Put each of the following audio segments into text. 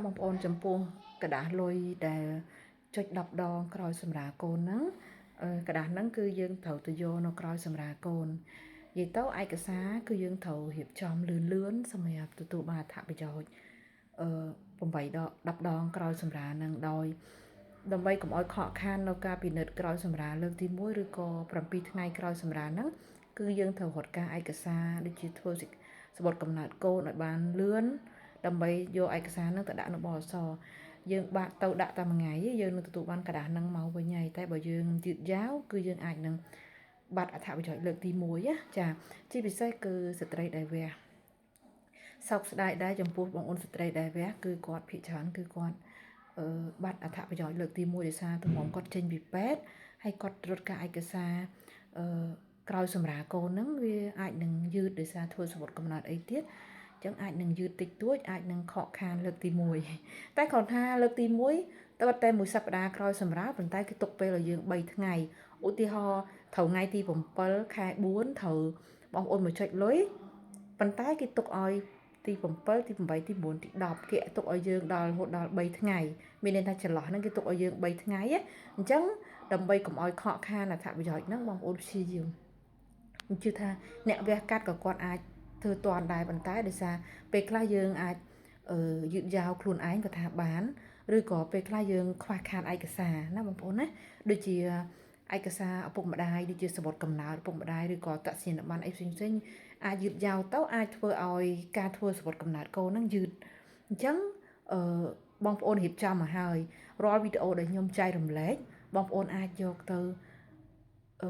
បងប្អូនចំពោះក្រដាសលុយដែលចុច10ដងក្រោយសម្រាលកូនហ្នឹងក្រដាសហ្នឹងគឺយើងត្រូវទៅយកនៅក្រោយសម្រាលកូននិយាយទៅឯកសារគឺយើងត្រូវរៀបចំលឿនលឿនសម្រាប់ទទួលបានអត្ថប្រយោជន៍អឺ8ដង10ដងក្រោយសម្រាលហ្នឹងដោយដើម្បីកុំឲ្យខកខាននៅការពិនិត្យក្រោយសម្រាលលើកទី1ឬក៏7ថ្ងៃក្រោយសម្រាលហ្នឹងគឺយើងត្រូវរត់ការឯកសារដូចជាធ្វើសំបុត្រកំណើតកូនឲ្យបានលឿនដើម្បីយកឯកសារហ្នឹងទៅដាក់នៅបសយើងបាក់ទៅដាក់តែមួយថ្ងៃយើងនឹងទទួលបានក្រដាសហ្នឹងមកវិញហើយតែបើយើងយឺតយ៉ាវគឺយើងអាចនឹងបាត់អត្ថប្រយោជន៍លើកទី1ណាចាជាពិសេសគឺស្ត្រីដែលវះសោកស្ដាយដែរចំពោះបងអូនស្ត្រីដែលវះគឺគាត់ភាគច្រើនគឺគាត់អឺបាត់អត្ថប្រយោជន៍លើកទី1ដោយសារទំនំគាត់ចេញពីពេទ្យហើយគាត់រត់ការឯកសារអឺក្រោយសម្រាលកូនហ្នឹងវាអាចនឹងយឺតដោយសារធ្វើសំបុត្រកំណើតអីទៀតចឹងអាចនឹងយឺតតិចតួចអាចនឹងខកខានលើកទី1តែគ្រាន់ថាលើកទី1តែតែមួយសប្តាហ៍ក្រោយសម្រាលប៉ុន្តែគេទុកពេលឲ្យយើង3ថ្ងៃឧទាហរណ៍ត្រូវថ្ងៃទី7ខែ4ត្រូវបងប្អូនមកចុចលុយប៉ុន្តែគេទុកឲ្យទី7ទី8ទី9ទី10គេទុកឲ្យយើងដល់រហូតដល់3ថ្ងៃមានន័យថាចន្លោះហ្នឹងគេទុកឲ្យយើង3ថ្ងៃអញ្ចឹងដើម្បីកុំឲ្យខកខានអត្ថប្រយោជន៍ហ្នឹងបងប្អូនព្យាយាមខ្ញុំជឿថាអ្នកវះកាត់ក៏គាត់អាចធ្វើតាន់ដែរប៉ុន្តែដោយសារពេលខ្លះយើងអាចអឺយឺតយ៉ាវខ្លួនឯងក៏ថាបានឬក៏ពេលខ្លះយើងខ្វះខាតឯកសារណាបងប្អូនណាដូចជាឯកសារឪពុកម្ដាយដូចជាសំបុត្រកំណើតឪពុកម្ដាយឬក៏អត្តសញ្ញាណប័ណ្ណអីផ្សេងផ្សេងអាចយឺតយ៉ាវទៅអាចធ្វើឲ្យការធ្វើសំបុត្រកំណើតកូនហ្នឹងយឺតអញ្ចឹងអឺបងប្អូនរៀបចំមកហើយរាល់វីដេអូដែលខ្ញុំចែករំលែកបងប្អូនអាចយកទៅអឺ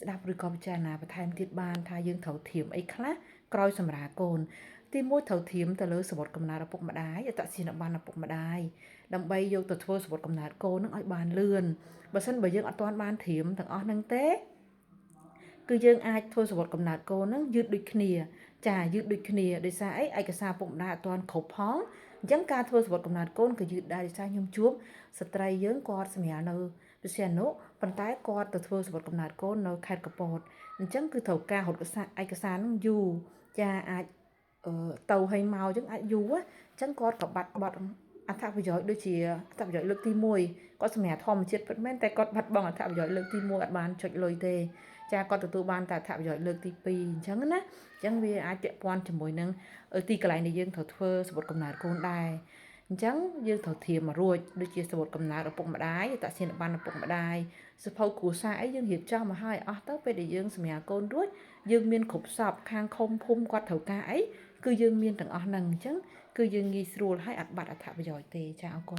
ស្ដាប់ឬក៏ពិចារណាបន្ថែមទៀតបានថាយើងត្រូវត្រៀមអីខ្លះក្រោយសម្រាលកូនទីមួយត្រូវត្រៀមទៅលើសំបុត្រកំណើតឪពុកម្ដាយអត្តសញ្ញាណប័ណ្ណឪពុកម្ដាយដើម្បីយកទៅធ្វើសំបុត្រកំណើតកូននឹងឲ្យបានលឿនបើសិនបើយើងអត់ទាន់បានត្រៀមទាំងអស់ហ្នឹងទេគឺយើងអាចធ្វើសំបុត្រកំណើតកូនហ្នឹងយឺតដូចគ្នាចាយឺតដូចគ្នាដោយសារអីឯកសារពុកម្ដាយអត់ទាន់គ្រប់ផងអញ្ចឹងការធ្វើសំបុត្រកំណើតកូនក៏យឺតដែរដោយសារខ្ញុំជួបស្ត្រីយើងគាត់សម្រាលនៅពិសេសអនុប៉ុន្តែគាត់ទៅធ្វើសំបុត្រកំណើតកូននៅខេត្តកពតអញ្ចឹងគឺត្រូវការរត់ឯកសារហ្នឹងយូរចាអាចអឺទៅឲ្យមកអញ្ចឹងអាចយូរអញ្ចឹងគាត់ក៏បាត់បាត់អត្ថប្រយោជន៍ដូចជាអត្ថប្រយោជន៍លើកទី1គាត់សម្រាប់ធម្មជាតិពិតមែនតែគាត់បាត់បង់អត្ថប្រយោជន៍លើកទី1អត់បានចុចលុយទេចាគាត់ទទួលបានតែអត្ថប្រយោជន៍លើកទី2អញ្ចឹងណាអញ្ចឹងវាអាចពាក់ព័ន្ធជាមួយនឹងទីកន្លែងដែលយើងត្រូវធ្វើសំបុត្រកំណើតកូនដែរអញ្ចឹងយើងត្រូវត្រៀមមករួចដូចជាសំបុត្រកំណើតឪពុកម្ដាយអត្តសញ្ញាណប័ណ្ណឪពុកម្ដាយសភៅគ្រួសារអីយើងរៀបចំមកហើយអស់ទៅពេលដែលយើងសម្រាលកូនរួចយើងមានគ្រប់សពខាងឃុំភូមិគាត់ត្រូវការអីគឺយើងមានទាំងអស់ហ្នឹងអញ្ចឹងគឺយើងងាយស្រួលហើយអត់បាត់អត្ថប្រយោជន៍ទេចាអរគុណ។